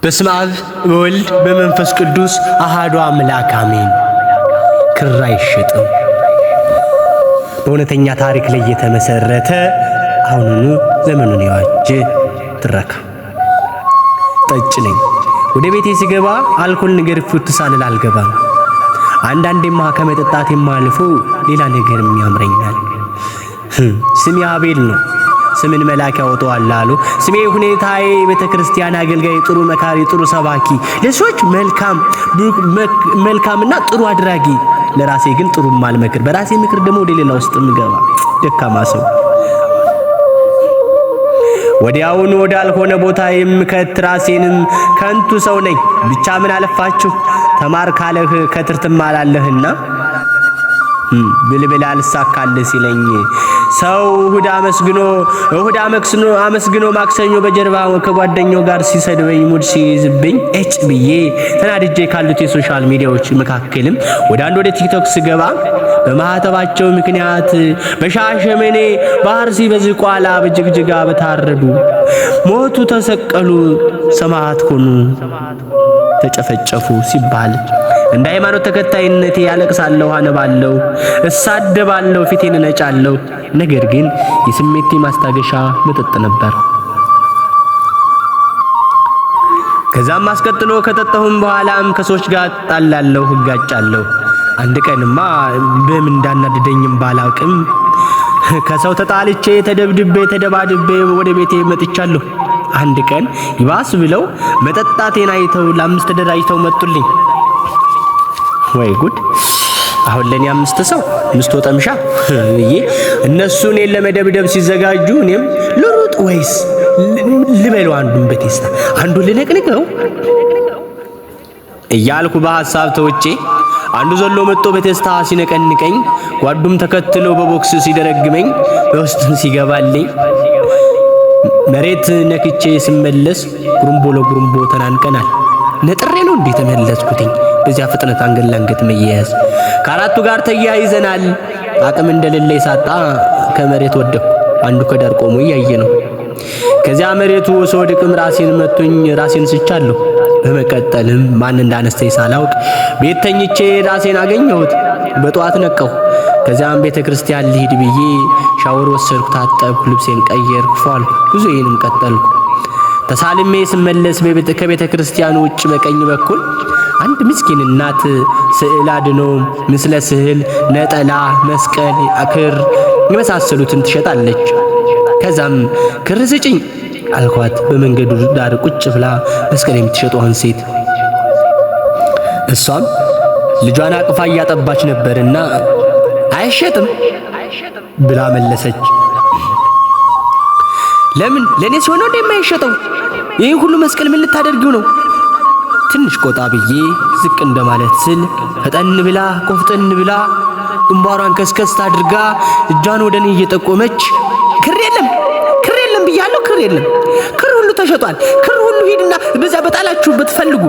በስመ አብ በወልድ በመንፈስ ቅዱስ አሃዱ አምላክ አሜን። ክር አይሸጥም። በእውነተኛ ታሪክ ላይ የተመሰረተ አሁኑኑ ዘመኑን የዋጀ ትረካ። ጠጭ ነኝ። ወደ ቤቴ ሲገባ አልኮል ነገር ፉት ሳልል አልገባም። አንዳንዴማ ከመጠጣት የማልፎ ሌላ ነገርም ያምረኛል። ስሜ አቤል ነው። ስምን መልአክ ያወጣዋል አሉ። ስሜ ሁኔታዬ ቤተ ክርስቲያን አገልጋይ፣ ጥሩ መካሪ፣ ጥሩ ሰባኪ፣ ለሰዎች መልካም መልካምና ጥሩ አድራጊ፣ ለራሴ ግን ጥሩ ማልመክር፣ በራሴ ምክር ደግሞ ወደ ሌላ ውስጥ ምገባ ደካማ ሰው፣ ወዲያውኑ ወዳልሆነ ቦታ የምከት ራሴንም ከንቱ ሰው ነኝ። ብቻ ምን አለፋችሁ ተማር ካለህ ከትር ትማላለህና ብልብል አልሳካልህ ሲለኝ ሰው እሁድ አመስግኖ እሁድ አመስግኖ አመስግኖ ማክሰኞ በጀርባ ከጓደኛው ጋር ሲሰድበኝ ሙድ ሲይዝብኝ እጭ ብዬ ተናድጄ ካሉት የ social media ዎች መካከልም ወደ አንድ ወደ ቲክቶክ ስገባ በማህተባቸው ምክንያት በሻሸመኔ፣ በአርሲ፣ በዝቋላ፣ በጅግጅጋ በታረዱ፣ ሞቱ፣ ተሰቀሉ፣ ሰማዕት ሆኑ፣ ተጨፈጨፉ ሲባል እንደ ሃይማኖት ተከታይነቴ ያለቅሳለሁ፣ አነባለሁ፣ እሳደባለሁ፣ ፊቴን እነጫለሁ። ነገር ግን የስሜቴ ማስታገሻ መጠጥ ነበር። ከዛም አስቀጥሎ ከጠጣሁም በኋላም ከሰዎች ጋር ጣላለሁ፣ እጋጫለሁ። አንድ ቀንማ በምን እንዳናደደኝም ባላውቅም ከሰው ተጣልቼ ተደብድቤ ተደባድቤ ወደ ቤቴ መጥቻለሁ። አንድ ቀን ይባስ ብለው መጠጣቴን አይተው ለአምስት ተደራጅተው መጡልኝ። ወይ ጉድ! አሁን ለኔ አምስት ሰው አምስት ወጠምሻ ብዬ እነሱ እኔን ለመደብደብ ሲዘጋጁ እኔም ልሩጥ ወይስ ልበለው አንዱን በቴስታ አንዱን ልነቅንቀው እያልኩ በሐሳብ ተውጬ አንዱ ዘሎ መጥቶ በቴስታ ሲነቀንቀኝ፣ ጓዱም ተከትሎ በቦክስ ሲደረግመኝ፣ በውስጥም ሲገባልኝ መሬት ነክቼ ስመለስ ጉርምቦ ለጉርምቦ ተናንቀናል። ነጥሬ ነው እንዴ ተመለስኩትኝ? በዚያ ፍጥነት አንገት ለአንገት መያያዝ ከአራቱ ጋር ተያይዘናል። አቅም እንደሌለ ሳጣ ከመሬት ወደቅኩ። አንዱ ከዳር ቆሞ እያየ ነው። ከዚያ መሬቱ ስወድቅም ራሴን መቶኝ ራሴን ስቻለሁ። በመቀጠልም ማን እንዳነስተኝ ሳላውቅ ቤት ተኝቼ ራሴን አገኘሁት። በጠዋት ነቃሁ። ከዚያም ቤተ ክርስቲያን ልሂድ ብዬ ሻወር ወሰድኩ፣ ታጠብኩ፣ ልብሴን ቀየርኩ፣ ፏ አልኩ። ጉዞዬንም ቀጠልኩ። ተሳልሜ ስመለስ ከቤተ ክርስቲያኑ ውጭ በቀኝ በኩል አንድ ምስኪን እናት ስዕል አድኖ፣ ምስለ ስዕል፣ ነጠላ፣ መስቀል፣ ክር የመሳሰሉትን ትሸጣለች። ከዛም ክር ስጭኝ አልኳት። በመንገዱ ዳር ቁጭ ብላ መስቀል የምትሸጠዋን ሴት። እሷም ልጇን አቅፋ እያጠባች ነበርና አይሸጥም ብላ መለሰች። ለምን ለኔ ሲሆን ነው እንደማይሸጠው? ይህ ሁሉ መስቀል ምን ልታደርጊው ነው? ትንሽ ቆጣ ብዬ ዝቅ እንደማለት ስል ፈጠን ብላ ቆፍጠን ብላ ግንባሯን ከስከስ አድርጋ እጇን ወደ እኔ እየጠቆመች ክር የለም፣ ክር የለም ብያለሁ፣ ክር የለም፣ ክር ሁሉ ተሸጧል፣ ክር ሁሉ ሂድና በዚያ በጣላችሁበት ፈልጉ፣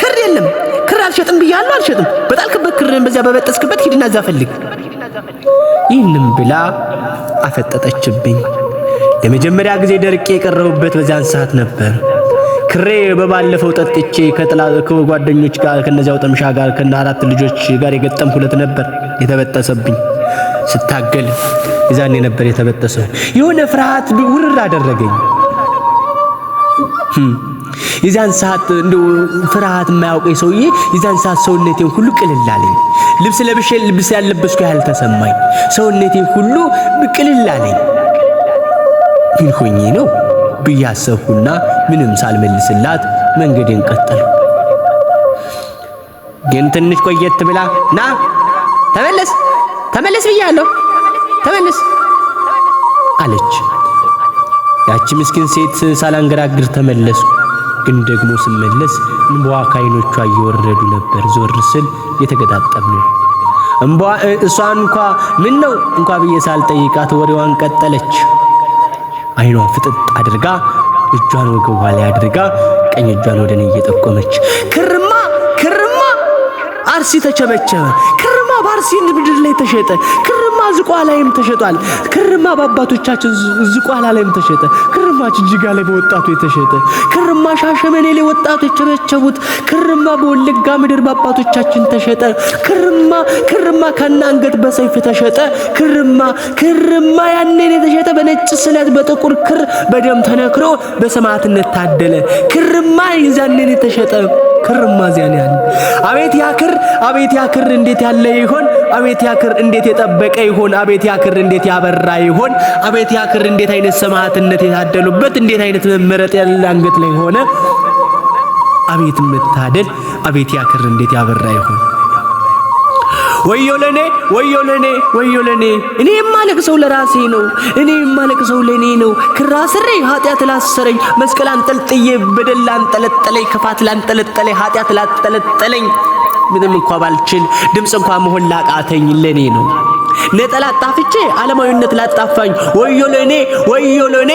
ክር የለም፣ ክር አልሸጥም ብያለሁ፣ አልሸጥም፣ በጣልክበት ክርን በዚያ በበጠስክበት ሂድና እዛ ፈልግ። ይህንም ብላ አፈጠጠችብኝ። ለመጀመሪያ ጊዜ ደርቄ የቀረሁበት በዚያን ሰዓት ነበር። ክሬ በባለፈው ጠጥቼ ከጓደኞች ጋር ከነዚያው ጠምሻ ጋር ከነ አራት ልጆች ጋር የገጠምኩለት ነበር የተበጠሰብኝ። ስታገል የዛኔ ነበር የተበጠሰው። የሆነ ፍርሃት ውርር አደረገኝ። የዛን ሰዓት እንደው ፍርሃት የማያውቀኝ ሰውዬ የዛን ሰዓት ሰውነቴን ሁሉ ቅልል አለኝ። ልብስ ለብሼ ልብስ ያለበስኩ ያህል ተሰማኝ። ሰውነቴን ሁሉ ቅልል አለኝ። ምን ሆኜ ነው ብዬ አሰብኩና ምንም ሳልመልስላት መንገዴን ቀጠልኩ። ግን ትንሽ ቆየት ብላ ና ተመለስ፣ ተመለስ ብያለሁ፣ ተመለስ አለች። ያቺ ምስኪን ሴት ሳላንገራግር ተመለስኩ። ግን ደግሞ ስመለስ እንባዋ ከዓይኖቿ እየወረዱ ነበር። ዞር ስል የተገጣጠምን እንባዋ እሷ እንኳ ምን ነው እንኳ ብዬ ሳልጠይቃት ወሬዋን ቀጠለች። አይኗን ፍጥጥ አድርጋ እጇን ወገቧ ላይ አድርጋ ቀኝ እጇን ወደ እኔ እየጠቆመች ክርማ ክርማ አርሲ ተቸበቸበ፣ ክርማ በአርሲ አርሲ ምድር ላይ ተሸጠ። ክርማ ዝቋላ ላይም ተሸጧል። ክርማ በአባቶቻችን ዝቋላ ላይም ተሸጠ። ክርማ ጅጅጋ ላይ በወጣቱ የተሸጠ፣ ክርማ ሻሸመኔ ላይ ወጣቶች ቸበቸቡት። ክርማ በወለጋ ምድር በአባቶቻችን ተሸጠ። ክርማ ክርማ ከነ አንገት በሰይፍ ተሸጠ። ክርማ ክርማ ያንን የተሸጠ በነጭ ስለት በጥቁር ክር በደም ተነክሮ በሰማዕትነት ታደለ። ክርማ ያንን የተሸጠ ክርማ ዚያን ያን አቤት ያ ክር፣ አቤት ያ ክር እንዴት ያለ ይሆን! አቤት ያ ክር እንዴት የጠበቀ ይሆን! አቤት ያ ክር እንዴት ያበራ ይሆን! አቤት ያ ክር እንዴት አይነት ሰማዕትነት የታደሉበት፣ እንዴት አይነት መመረጥ ያለ አንገት ላይ ሆነ! አቤት መታደል! አቤት ያ ክር እንዴት ያበራ ይሆን! ወዮ ለኔ፣ ወዮ ለኔ፣ ወዮ ለኔ! እኔ የማለቅሰው ለራሴ ነው። እኔ የማለቅሰው ለኔ ነው። ክር አስሬ ኃጢአት ላሰረኝ፣ መስቀል አንጠልጥዬ በደል ላንጠለጠለኝ፣ ክፋት ላንጠለጠለኝ፣ ኃጢአት ላንጠለጠለኝ፣ ምንም እንኳ ባልችል ድምፅ እንኳ መሆን ላቃተኝ ለኔ ነው። ነጠላ አጣፍቼ ዓለማዊነት ላጣፋኝ ወዮ ለኔ፣ ወዮ ለኔ፣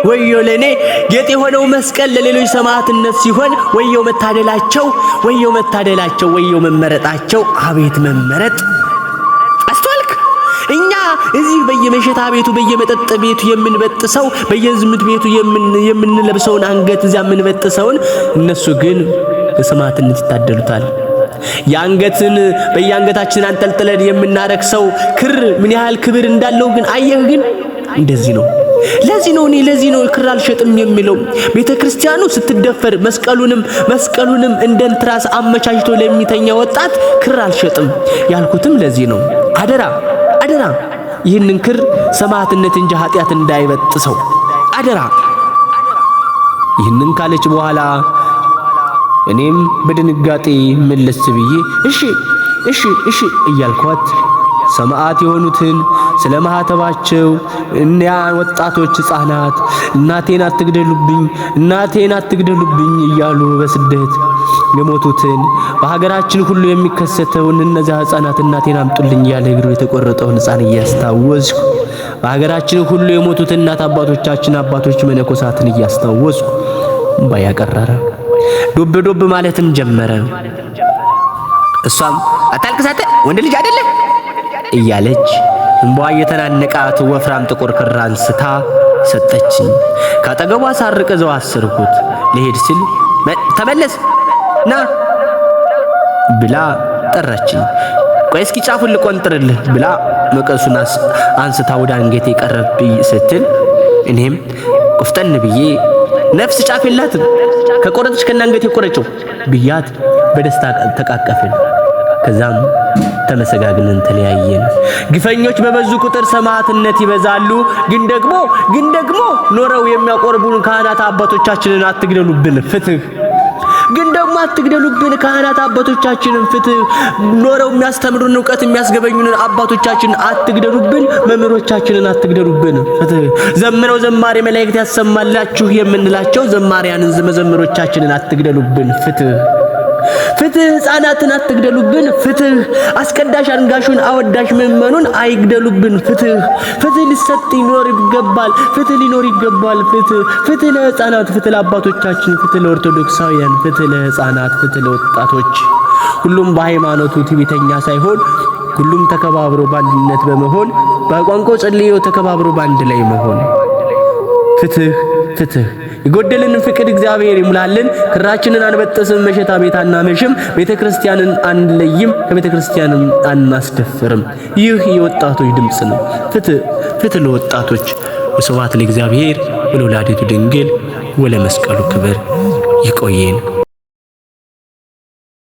ወዮ ለኔ! ጌጥ የሆነው መስቀል ለሌሎች ሰማዕትነት ሲሆን ወየው መታደላቸው፣ ወየው መታደላቸው፣ ወየው መመረጣቸው! አቤት መመረጥ! አስተዋልክ? እኛ እዚህ በየመሸታ ቤቱ፣ በየመጠጥ ቤቱ የምንበጥሰው፣ በየዝሙት ቤቱ የምንለብሰውን አንገት እዚያ የምንበጥሰውን እነሱ ግን በሰማዕትነት ይታደሉታል። የአንገትን በየአንገታችን አንጠልጥለን የምናረክሰው ክር ምን ያህል ክብር እንዳለው ግን አየህ? ግን እንደዚህ ነው። ለዚህ ነው እኔ ለዚህ ነው ክር አልሸጥም የሚለው። ቤተ ክርስቲያኑ ስትደፈር መስቀሉንም መስቀሉንም እንደ ትራስ አመቻችቶ ለሚተኛ ወጣት ክር አልሸጥም ያልኩትም ለዚህ ነው። አደራ አደራ፣ ይህንን ክር ሰማዕትነት እንጂ ኃጢአት እንዳይበጥሰው አደራ። ይህንን ካለች በኋላ እኔም በድንጋጤ መለስ ብዬ እሺ እሺ እሺ እያልኳት ሰማዕት የሆኑትን ስለ ማህተባቸው እኒያ ወጣቶች ሕፃናት እናቴን አትግደሉብኝ፣ እናቴን አትግደሉብኝ እያሉ በስደት የሞቱትን፣ በሀገራችን ሁሉ የሚከሰተውን እነዚያ ሕፃናት እናቴን አምጡልኝ እያለ እግሩ የተቆረጠውን ሕፃን እያስታወስኩ፣ በሀገራችን ሁሉ የሞቱትን እናት አባቶቻችን፣ አባቶች መነኮሳትን እያስታወስኩ እምባ ያቀረረ ዶብ ዶብ ማለትም ጀመረ። እሷም አታልቅሳተ ወንድ ልጅ አይደለ እያለች እንባዋ እየተናነቃት ወፍራም ጥቁር ክር አንስታ ሰጠችኝ። ካጠገቧ ሳርቅ እዘው አሰርኩት። ልሄድ ስል ተመለስ ና ብላ ጠራችኝ። ቆይ እስኪ ጫፉን ልቆንጥርልህ ብላ መቀሱን አንስታ ወደ አንገቴ ቀረብኝ ስትል እኔም ቆፍጠን ብዬ ነፍስ ጫፍ የላትም፣ ከቆረጥሽ ከነ አንገቴ ቆረጭው ብያት በደስታ ተቃቀፍን። ከዛም ተመሰጋግነን ተለያየን። ግፈኞች በበዙ ቁጥር ሰማዕትነት ይበዛሉ። ግን ደግሞ ኖረው የሚያቆርቡን ካህናት አባቶቻችንን አትግደሉብን፣ ፍትህ። ግን ደግሞ አትግደሉብን ካህናት አባቶቻችንን፣ ፍትህ። ኖረው የሚያስተምሩን እውቀት የሚያስገበኙንን አባቶቻችንን አትግደሉብን፣ መምህሮቻችንን አትግደሉብን፣ ፍትህ። ዘምረው ዘማሪ መላእክት ያሰማላችሁ የምንላቸው ዘማሪያንን መዘምሮቻችንን አትግደሉብን፣ ፍትህ። ፍትህ። ሕፃናትን አትግደሉብን፣ ፍትህ። አስቀዳሽ አንጋሹን አወዳሽ ምእመኑን አይግደሉብን፣ ፍትህ። ፍትህ ሊሰጥ ሊኖር ይገባል። ፍትህ ሊኖር ይገባል። ፍትህ፣ ፍትህ ለሕፃናት፣ ፍትህ ለአባቶቻችን፣ ፍትህ ለኦርቶዶክሳውያን፣ ፍትህ ለሕፃናት፣ ፍትህ ለወጣቶች። ሁሉም በሃይማኖቱ ትዕቢተኛ ሳይሆን ሁሉም ተከባብሮ በአንድነት በመሆን፣ በቋንቋው ጸልዮ ተከባብሮ በአንድ ላይ መሆን። ፍትህ፣ ፍትህ። የጎደልንን ፍቅር እግዚአብሔር ይሙላልን። ክራችንን አንበጥስም፣ መሸታ ቤት አናመሽም፣ ቤተክርስቲያንን አንለይም፣ ከቤተክርስቲያንም አናስደፍርም። ይህ የወጣቶች ድምጽ ነው። ፍትህ፣ ፍትህ ለወጣቶች። ወስብሐት ለእግዚአብሔር ወለወላዲቱ ድንግል ወለመስቀሉ ክብር። ይቆየን።